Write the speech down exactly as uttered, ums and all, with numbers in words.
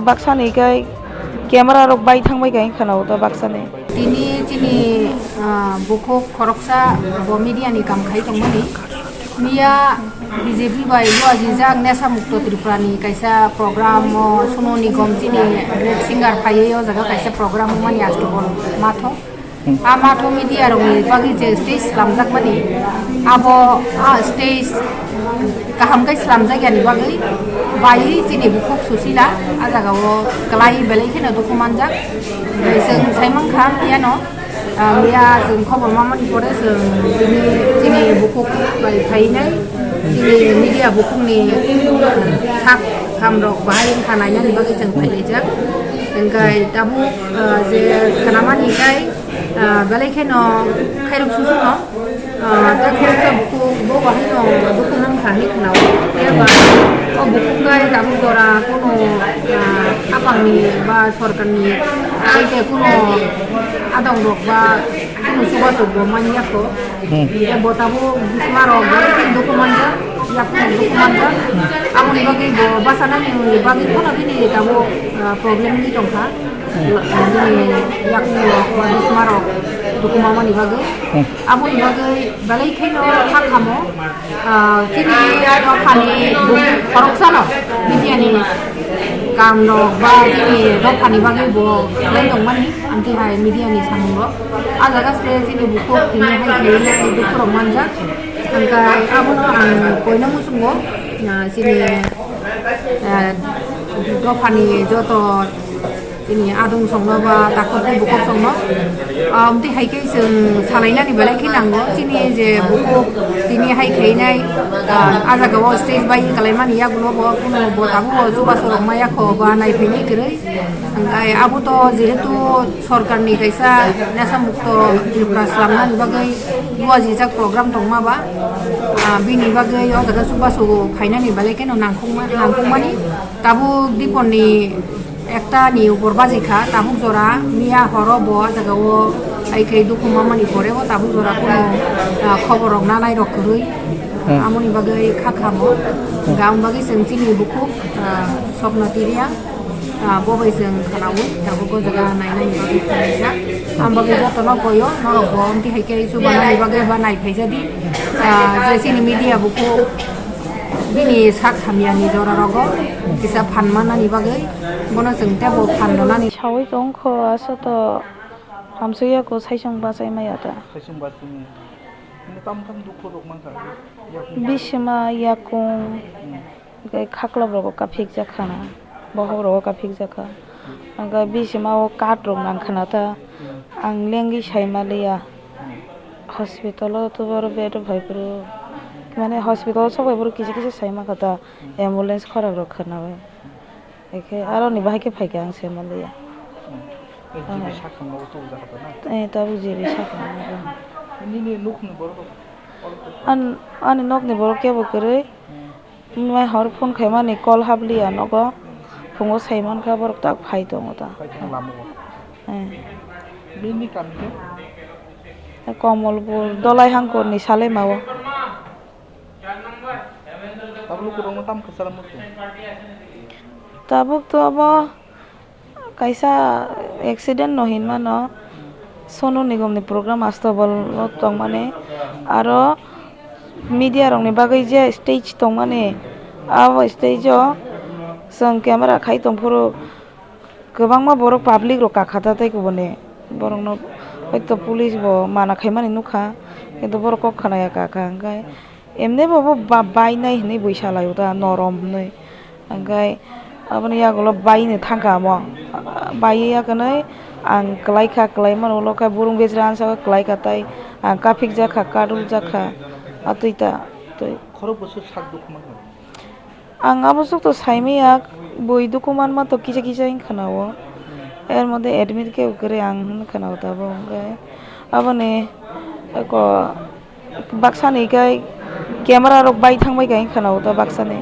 Baksani khe camera rok bai thangbai khe khwnao ta baksani. Tini chini, ah, bukhuk khoroksa bo media ni kam khai tongmani. Miya B J P bai luajijak Nesha Mukto Tripura ni kaisa program o Sonu Nigam chini great singer phaiwi o jaga kaisa program wngmani Astobol Mathok. A Mathok media rokni bagwi je stage slamjakmani, abo a stage kaham khe slamjakya ni bagwi bai chini bukhuk Susila a jaga o kwlai belai kheno dukhu manjak. Chwng sai mankha phiyano, ah, miya chwng khobor mamani pore chwng tini chini bukhuk bai phainai, chini media bukhukni sak ham rok bahai wngkha nainani bagwi chwng phailaijak. Hingkhai tabuk, ah, je khnamani khe Ah, belai kheno khairok susuno, ah, ta khoroksa bukhuk bo bahai no dukhu nang kha hinwi khwnao. Phiya ba o bukhuk khe tabuk jora kuno, ah, hapang ni ba sorkar ni tei kuno adong rok ba kuno chubachu bo man ya kho. Hmm. Tei bo tabuk bisma rok belai kheno dukhu manjak, yakung dukhu manjak. Aboni bagwi bo bachanani bagwi kheno bini tabuk, ah, problem wngwi tong kha. Bini yakung rok ba bisma rok dukhu mamani bagwi. Hmm. Aboni bagwi belai kheno kha khamo, ah, chini dophani bung khoroksano media ni kam rok ba chini dophani bagwi bo khlai tongmani, amtwi hai media ni samung rok. A jaga se chini bukhuk tini hai khlaiwi dukhu rok manjak. Hingkhe abono ang koino muchungo, ah, chini, ah, dophani joto Chini adung songno ba takhuk tei bukhuk songno, ah, amtwi hai khe chwng salainani belai khe nango. Chini je bukhuk tini hai khainai, ah, a jaga o stage bai kalaimani yagulo bo kuno bo tabuk o chubachu rok maya kho ba naiphainai kwrwi. Hingkhai abo to jehetu sorkarni kaisa Nesha Mukto Tripura slamnani bagwi luajijak program tongma ba, ah, bini bagwi o jaga chubachu phainani belai kheno nangkukma-, nangkukmani. Tabuk diporni ekta ni upor baji kha, tabuk jora miya horo bo ah jaga o hai khe dukhu mamani pore o tabuk jora kuno, ah, khobor rok nanai rok kwrwi. Hmm. Amoni bagwi kha khamo. Hmm. Hingkhe ang bagwi chwng chini bukhuk, ah, Sopna Tiria, ah, bo bai chwng khwnaui tabuk o jaga nainani bagwi khwlaijak. Ang bagwi jotono koyo, norok bo amtwi hai khe chubanani bagwi ba nai phaijadi. Ah, je chini media bukhuk bini sak hamya ni jora rogo kisa phan manani bagwi bono chwng tebo phan rwnani. Saui tong kho, asa to hamsui ya kho, saisong bachai maya ta. Saisong bachai maya. Nini tam tam dukhu rok mankha. Yakung. Bisima, yakung, hmm, hingkhe khaklop rogo kaphik jak khana, bohok rogo kaphik jak kha. Hingkhe bisima o card rok nang khana ta. Hmm. Ang lengwi sai ma liya. Hmm. Hospital o to boro bed o phai phuru, mane hospital o sok phai phuru kisa kisa sai ma kha ta, ambulance khorang rok khwna bai. Ekhe aro ni bahai khe phai kha ang se ma liya. Hmm. Eh, G B sakha no to ja kha na? Eh, tabuk G B sakha no. Nini nok ni borok? An, ani nok ni borok kebo kwrwi. Hmm. Mai hor phone khaimani call habliya nogo. Phungo saimankha borok tak phai tongo ta. Phai tongo lama o. Eh. Bini kami khe? Komolpur Dolai Hangkorni Salema o. Tabuk kwbangma tam kwcharo muchung. Tabuk to abo kaisa accident no hinmano, Sonu Nigam ni program Astobol o tongmani, aro media rok ni bagwi je stage tongmani, abo stage o chwng camera khai tongphuru kwbangma borok public rok kakha ta tei kubuni borok no, hoito police bo mana khaimani nukha, kintu borok kok khwnaya kakha, hwnkhe emni bo bo ba-, bainai hinwi bui salaio ta, norom hinwi. Hwnkhe aboni yagulo baino thangkha amo. Baiya hwnwi ang kwlaikha, kwlaimani ulo khe burung bejra ansa o kwlaikha tei ang kaphikjakha, kaduljak kha. Atwi ta twi. Khorok bwswk sak dukhu mankha? Ang abo swk to saimaya, bui dukhu manma to kisa kisa wng khwnao. Er moddhe admit khe kwrwi ang hwn khwnao tabuk. Hwnkhe aboni eko baksani khe camera rok bai thangbai kha wng khwnao ta baksani.